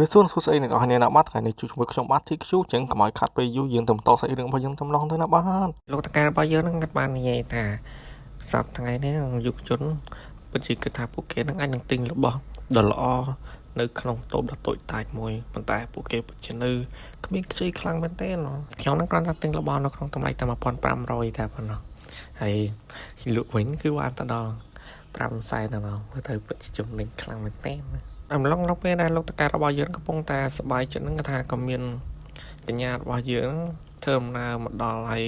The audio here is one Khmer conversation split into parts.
រាបសួរសួស្តីអ្នកនរគ្នាណាបាទថ្ងៃនេះជួបជាមួយខ្ញុំបាទ TQ ចឹងកុំឲ្យខាត់ពេលយូរយើងទៅបន្តសាច់រឿងរបស់យើងតែម្ដងទៅណាបាទ លោកតការបស់យើងហ្នឹងគាត់បាននិយាយថាសប្តាហ៍ថ្ងៃនេះយុវជនពិតជាគិតថាពួកគេហ្នឹងអាចនឹងទិញរបស់ដ៏ល្អនៅក្នុងតូបដ៏តូចតាចមួយប៉ុន្តែពួកគេពិតជានៅគ្មានខ្ចីខ្លាំងមែនទែនខ្ញុំហ្នឹងគ្រាន់តែទិញរបស់នៅក្នុងតម្លៃតែ1500តែប៉ុណ្ណោះហើយលក់វិញគឺបានទៅដល់5សែនដល់មើលទៅពិតជាចំណេញខ្លាំងមែនទែនអំឡុងនៅពេលដែលលោកតការបស់យើងកំពុងតែសប្បាយចិត្តហ្នឹងគឺថាក៏មានកញ្ញារបស់យើងធ្វើដំណើរមកដល់ហើយ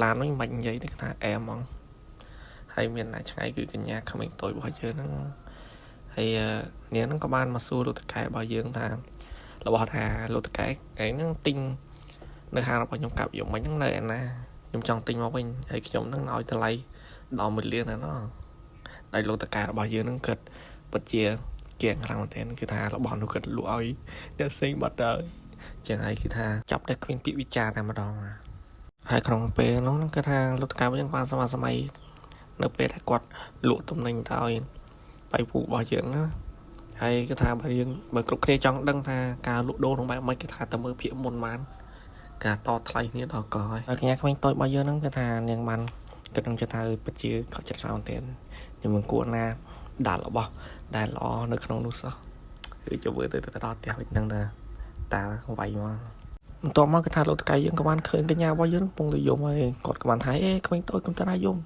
ឡានវិញមិនបាច់និយាយទេគឺថាអែមហ្មងហើយមានអ្នកឆ្ងាយគឺកញ្ញាក្មេងតូចរបស់យើងហ្នឹងហើយនាងហ្នឹងក៏បានមកសួរលោកតកែរបស់យើងថារបស់ថាលោកតកែឯងហ្នឹងទិញនៅហាងរបស់ខ្ញុំកាប់យកមិញហ្នឹងនៅឯណាខ្ញុំចង់ទិញមកវិញហើយខ្ញុំហ្នឹងឲ្យតម្លៃដល់1លានណាណោះដោយលោកតកែរបស់យើងហ្នឹងគិតពិតជាគៀងខ្លាំងមែនទែនគឺថារបស់នោះគាត់លក់ឲ្យអ្នកផ្សេងបាត់ហើយចឹងហើយគឺថាចាប់តែគ្មានពាក្យវិចារតែម្ដងណា ហើយក្នុងពេលនោះហ្នឹងគឺថាលោកតកាយើងបានសមសម័យនៅពេលដែលគាត់លក់ទំនិញទៅឲ្យបៃពូរបស់យើងណាហើយគឺថាបើយើងបើគ្រប់គ្នាចង់ដឹងថាការលក់ដូរក្នុងបែបម៉េចគឺថាតែមើលភាគមុនបានការតថ្លៃគ្នាដល់កហើយកញ្ញាក្មេងតូចរបស់យើងហ្នឹងគឺថានាងបានគិតក្នុងចិត្តថាពិតជាខកចិត្តខ្លាំងមែនទែនខ្ញុំមិនគួរណាដាក់របស់ដែលល្អនៅក្នុងនោះសោះគឺចូលមើលទៅទៅដល់ផ្ទះវិញហ្នឹងថាតាវាយមក បន្ទាប់មកគឺថាលោកតកៃយើងក៏បានឃើញកញ្ញារបស់យើងកំពុងតែយំហើយគាត់ក៏បានថាអេក្មេងតូចកុំតាយំ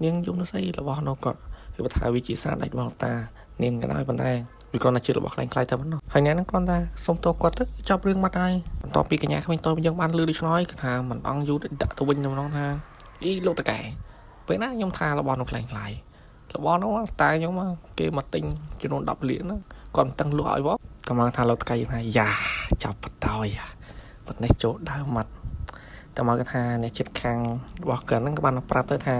នាងយំទៅស្អីរបស់នោះគាត់គឺថាវាជាស្នាដៃរបស់តានាងក៏ដោយប៉ុន្តែវាគ្រាន់តែជារបស់ក្លែងក្លាយតែប៉ុណ្ណោះហើយអ្នកហ្នឹងគ្រាន់តែសុំទោសគាត់ទៅចប់រឿងបាត់ហើយបន្ទាប់ពីកញ្ញាក្មេងតូចយើងបានលឺដូច្នោះហើយគឺថាមិនអងយូរដាក់ទៅវិញតែម្ដងថាអីលោកតកែពេលណាខ្ញុំថារបស់នោះក្លែងក្លាយរបស់នោះតាខ្ញុំគេមកទិញចំនួន10លានហ្នឹងគាត់មិនតឹងលក់ឲ្យបងក៏មកថាលោកតកែយើងថាយ៉ាចាប់បតោយ ប៉ុន្តែចូលដើមមាត់តែមកគេថាអ្នកចិត្តខាងរបស់គាត់ហ្នឹងក៏បានប្រាប់ទៅថា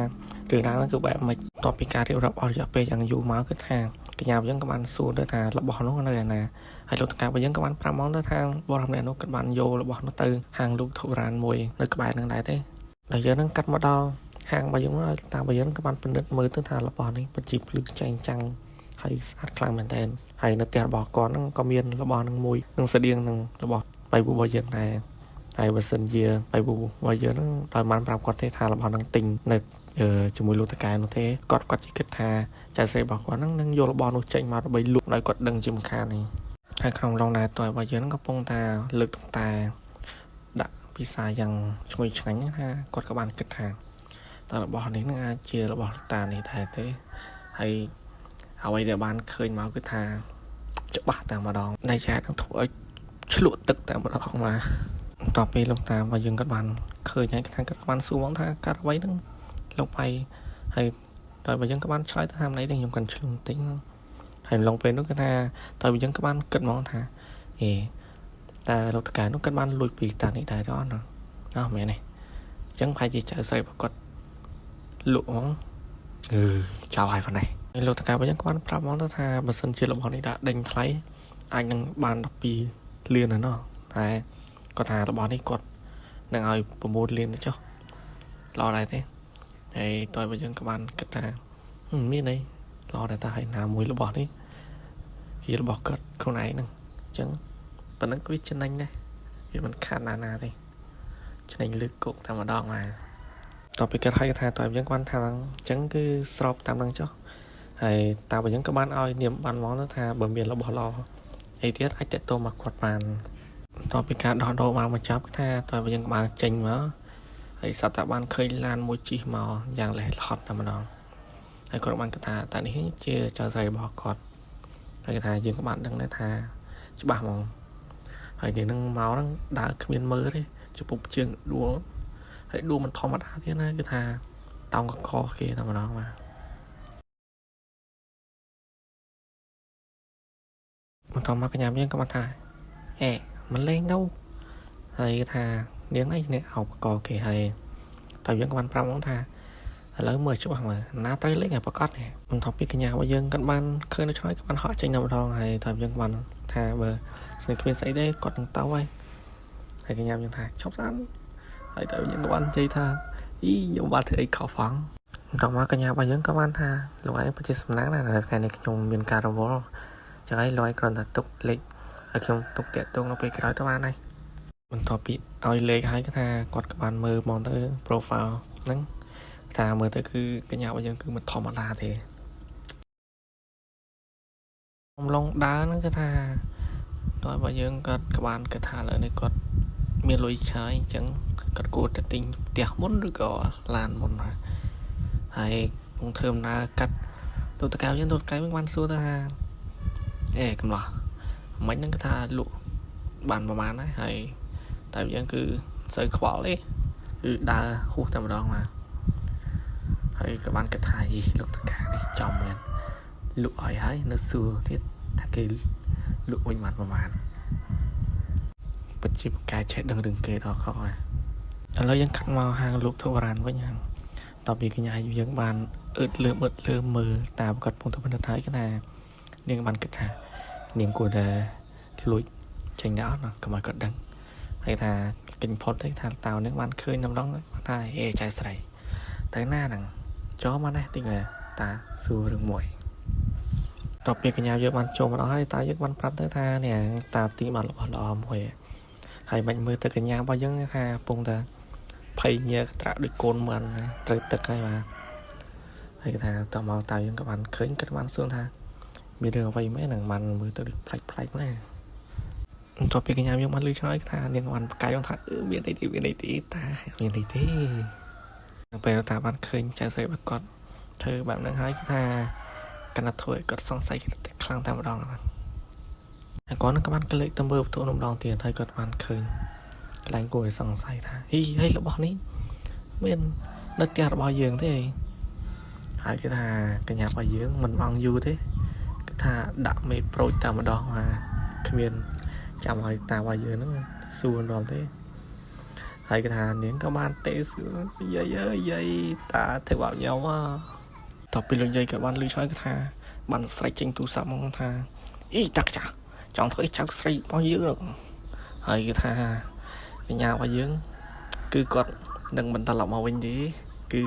រឿងរ៉ាវហ្នឹងគឺបែបម៉េចបន្ទាប់ពីការរៀបរាប់អស់រយៈពេលយ៉ាងយូរមកគឺថាកញ្ញាយើងក៏បានសួរទៅថារបស់នោះនៅឯណាហើយលោកតការបស់យើងក៏បានប្រាប់មកទៅថាបរិមម្នាក់នោះគាត់បានយករបស់នោះទៅហាងលក់ធុរ៉ានមួយនៅក្បែរហ្នឹងដែរទេដល់យើងហ្នឹងកាត់មកដល់ហាងរបស់យើងមកតាមរបស់យើងក៏បានពិនិត្យមើលទៅថារបស់នេះពិតជាភ្លឺចែងចាំងហើយស្អាតខ្លាំងមែនទែនហើយនៅផ្ទះរបស់គាត់ហ្នឹងក៏មានរបស់ហ្នឹងមួយនឹងស្តៀងនឹងរបស់បៃបូរបស់យើងដែរហើយបើសិនជាបៃបូរបស់យើងហ្នឹងដោយបានប្រាប់គាត់ទេថារបស់ហ្នឹងទិញនៅជាមួយលោកតកែនោះទេគាត់គាត់ជាគិតថាចៅស្រីរបស់គាត់ហ្នឹងនឹងយករបស់នោះចេញមកដើម្បីលក់ដោយគាត់ដឹងជាមិនខាននេះហើយក្នុងឡងដែរតើរបស់យើងហ្នឹងកំពុងតែលើកតែដាក់ពិសាយ៉ាងឈ្ងុយឆ្ងាញ់ថាគាត់ក៏បានគិតថាតើរបស់នេះនឹងអាចជារបស់តានេះដែរទេហើយអ្វីដែលបានឃើញមកគឺថាច្បាស់តែម្ដងនៃចែនឹងធ្វើឲ្យឆ្លក់ទឹកតែម្ដងមកបន្ទាប់ពីលោកតារបស់យើងគាត់បានឃើញហើយថាគាត់បានសួរមកថាកាត់អ្វីហ្នឹងលោកបៃហើយតើបើយើងក៏បានឆ្លើយទៅថាម្លេះទេខ្ញុំគាត់ឆ្លងបន្តិចហើយឡងពេលនោះគឺថាតើបើយើងក៏បានគិតមកថាអេតើលោកតកានោះគាត់បានលួចពីតានេះដែរអត់ណាអោះមែនទេអញ្ចឹងប្រហែលជាចៅស្រីរបស់គាត់លក់ហ្មងអឺចោលហើយប៉ុណ្ណេះហើយលោកតការបស់យើងក៏បានប្រាប់មកទៅថាបើសិនជារបស់នេះដាក់ដេញថ្លៃអាចនឹងបាន12លានណាណោះតែគាត់ថារបស់នេះគាត់នឹងឲ្យ9លានទៅចុះល្អដែរទេហើយតើបើយើងក៏បានគិតថាមានអីល្អដែរតាហើយណាមួយរបស់នេះជារបស់គាត់ខ្លួនឯងហ្នឹងអញ្ចឹងប៉ុណ្ណឹងក៏វាចំណេញដែរវាមិនខាតណាណាទេចំណេញលើកគោកតែម្ដងមកតទៅពីគាត់ឲ្យគាត់ថាតើយើងគាត់ថាអញ្ចឹងគឺស្របតាមនឹងចុះហើយតាបើយើងក៏បានឲ្យនាមបានមកទៅថាបើមានរបស់ល្អអីទៀតអាចតេតមកគាត់បានតទៅពីការដោះដូរបានបញ្ចប់គឺថាតើបើយើងបានចេញមកហើយសត្វតាបានឃើញឡានមួយជិះមកយ៉ាងលះលហត់តែម្ដងហើយគាត់បានគិតថាតានេះជាចៅស្រីរបស់គាត់ហើយគេថាយើងក៏បានដឹងដែរថាច្បាស់ហ្មងហើយនេះនឹងមកហ្នឹងដើរគ្មានមើលទេជពុបជើងដួលហើយដួលមិនធម្មតាទៀតណាគឺថាតោងកកគេតែម្ដងបាទបន្តមកកញ្ញាយើងក៏បានថាអេមិនលេងទៅហើយគេថានាងឯងនេះអោបកគេហើយតែយើងក៏បានប្រាប់មកថាឥឡូវមើលច្បាស់មើលណាត្រូវលេងឲ្យប្រកាសនេះបន្ទាប់ពីកញ្ញារបស់យើងគាត់បានឃើញនៅឆ្លើយក៏បានហក់ចេញតែម្ដងហើយតែយើងបានថាបើស្នេហ៍គ្មានស្អីទេគាត់នឹងទៅហើយហើយកញ្ញាយើងថាឈប់សិនហើយតែយើងក៏បាននិយាយថាអីខ្ញុំបានធ្វើអីខុសផងបន្ទាប់មកកញ្ញារបស់យើងក៏បានថាលោកឯងពិតជាសំណាងណាស់ដែលថ្ងៃនេះខ្ញុំមានការរវល់ ចឹងហើយលោកឯងគ្រាន់តែទុកលេខ ហើយខ្ញុំទុកតាក់ទងនៅពេលក្រោយទៅបានហើយបន្ទាប់ពីឲ្យលេខហើយគឺថាគាត់ក៏បានមើលមកទៅ profile ហ្នឹងថាមើលទៅគឺកញ្ញារបស់យើងគឺមិនធម្មតាទេអំឡុងដើរហ្នឹងគឺថាតើរបស់យើងគាត់ក៏បានគិតថាឥឡូវនេះគាត់មានលុយច្រើនអញ្ចឹងគាត់គួរតែទិញផ្ទះមុនឬក៏ឡានមុនបាទហើយពងធ្វើដំណើរកាត់ទូតកែវយើងទូតកែវយើងបានសួរទៅថាអេកំឡោះមិនហ្នឹងគឺថាលក់បានប្រហែលហើយហើយតែយើងគឺមិនសូវខ្វល់ទេគឺដើរហួសតែម្ដងបាទហើយក៏បានគិតថាអីលោកតកានេះចំមែនលក់ឲ្យហើយនៅសួរទៀតថាគេលក់វិញបានប្រហែលពិតជាប្រកែឆេះដឹងរឿងគេដល់ខកហើយឥឡូវយើងកាត់មកហាងលោកធវរានវិញហ្នឹងតទៅពីកញ្ញាយើងបានអឺតលើមអឺតលើមមើលតាមគាត់ពងទៅពិនិត្យហើយគឺថានាងបានគិតថានាងគួរតែលួចចេញដល់អត់កុំឲ្យគាត់ដឹងហើយថាកិញផុតទេថាតៅនឹងបានឃើញតម្រងបានថាអេចៅស្រីទៅណាហ្នឹងចូលមកនេះតិចមើលតាសួររឿងមួយតទៅពីកញ្ញាយើងបានចូលមកដល់ហើយតាយើងបានប្រាប់ទៅថានេះតាទីបានរបស់ល្អមួយហើយមិនមើលទៅកញ្ញារបស់យើងថាពងតាភ័យញើកត្រាក់ដូចកូនមិនត្រូវទឹកហើយបាទហើយគេថាតមកតាយើងក៏បានឃើញគាត់បានសួរថាមានរឿងអ្វីមែនហ្នឹងបានមើលទៅដូចប្លែកប្លែកណាបន្ទាប់ពីកញ្ញាយើងបានលឺឆ្លើយថានាងបានប្រកាសថាអឺមានអីទេមានអីទេតាមានអីទេពេលតាបានឃើញចៅស្រីរបស់គាត់ធ្វើបែបហ្នឹងហើយគឺថាកណ្ដាធ្វើឲ្យគាត់សង្ស័យគាត់ខ្លាំងតែម្ដងហើយគាត់នឹងក៏បានក្លែកទៅមើលបន្ទប់នោះម្ដងទៀតហើយគាត់បានឃើញកន្លែងគួរឲ្យសង្ស័យថាហ៊ីហេរបស់នេះមាននៅផ្ទះរបស់យើងទេហើយគឺថាកញ្ញារបស់យើងមិនអងយូរទេគឺថាដាក់មេប្រូចតែម្ដងថាគ្មានចាំឲ្យតារបស់យើងហ្នឹងសួរនាំទេហើយគេថានាងក៏បានទេសួរយាយអើយយាយតាធ្វើបាបខ្ញុំអតទៅពីលោកយាយក៏បានលឺឆ្លើយគឺថាបានស្រែកចេញទូរស័ព្ទមកថាអីតាក់ចាចង់ធ្វើអីចៅស្រីរបស់យើងហើយគេថាកញ្ញារបស់យើងគឺគាត់នឹងមិនត្រឡប់មកវិញទេគឺ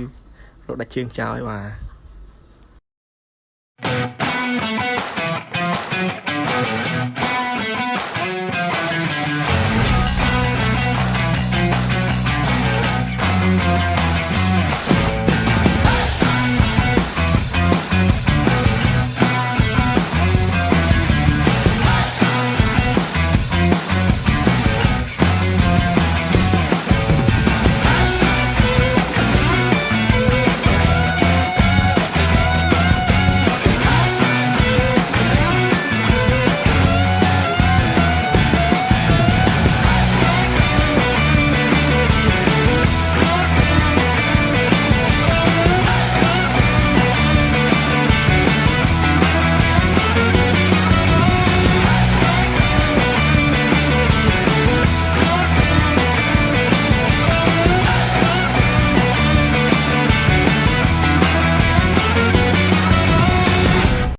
រត់ដល់ជើងចោលហើយបាទ។